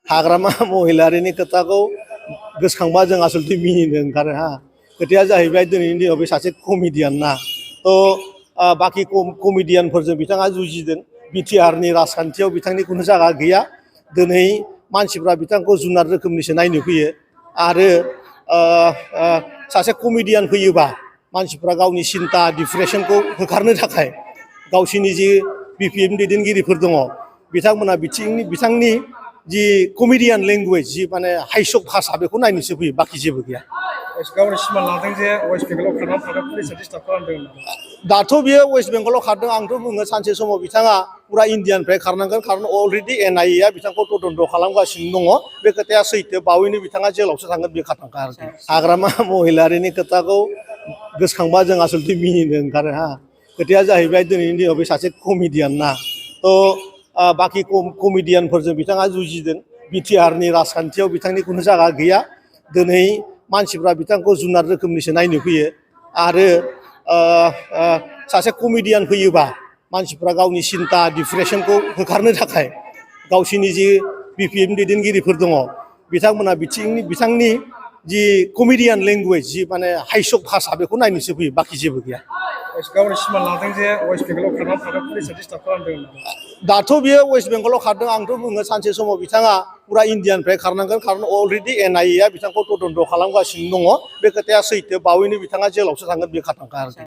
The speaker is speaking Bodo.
हाग्रामा महिलारिनि खोथाखौ गोसोखांबा जों आसलथे मिनिनो ओंखारो हा खोथाया जाहैबाय दिनैनि दिनाव बे सासे कमेडियान ना बाखि कमेडियानफोरजों बिथाङा जुजिदों बिटिआरनि राजखान्थियाव बिथांनि खुनु जायगा गैया दिनै मानसिफ्रा बिथांखौ जुनार रोखोमनिसो नायनो फैयो आरो सासे कमेडियान फैयोबा मानसिफ्रा गावनि सिन्था डिप्रेसनखौ होखारनो थाखाय गावसिनि जि बिपिएम दैदेनगिरिफोर दङ बिथांमोना बिथांनि जि कमेडियान लेंगुवेज जि माने हाइसक भाषा बेखौ नायनोसो फैयो बाखि जेबो गैया गावनि सिमान लादों जे वेस्ट बेंगलाव खारनानै थानो पुलिसआ डिस्टार्ब खालामदों दाथ' बियो वेस्ट बेंगलाव खारदों आंथ' बुङो सानसे समाव बिथाङा पुरा इण्डियानिफ्राय खारनांगोन खारन अलरेडि एनआइएआ बिथांखौ तदन्त खालामगासिनो दङ बे खोथाया सैथो बावैनो बिथाङा जेलावसो थांगोन बे खाथांखा आरोखि हाग्रामा महिलारिनि खोथाखौ गोसोखांबा जों आसलथे मिनिनो ओंखारो हा खोथाया जाहैबाय दिनैनि दिनाव बे सासे कमेडियान ना बाखि कमेडियानफोरजों बिथाङा जुजिदों बिटिआरनि राजखान्थियाव बिथांनि खुनु जायगा गैया दिनै मानसिफ्रा बिथांखौ जुनार रोखोमनिसो नायनो फैयो आरो सासे कमेडियान फैयोबा मानसिफ्रा गावनि सिन्था डिप्रेसनखौ होखारनो थाखाय गावसिनि जि बिपिएम दैदेनगिरिफोर दङ बिथांमोना बिथांनि जि कमेडियान लेंगुवेज जि माने हाइसक भाषा बेखौ नायनोसो फैयो बाखि जेबो गैया गावनि सिमान लादों जे वेस्ट बेंगलाव खारनानै थानो पुलिसआ डिस्टार्ब खालामदों दाथ' बियो वेस्ट बेंगलाव खारदों आंथ' बुङो सानसे समाव बिथाङा पुरा इण्डियानिफ्राय खारनांगोन खारन अलरेडि एनआइएआ बिथांखौ तदन्त खालामगासिनो दङ बे खोथाया सैथो बावैनो बिथाङा जेलावसो थांगोन बे खाथांखा आरोखि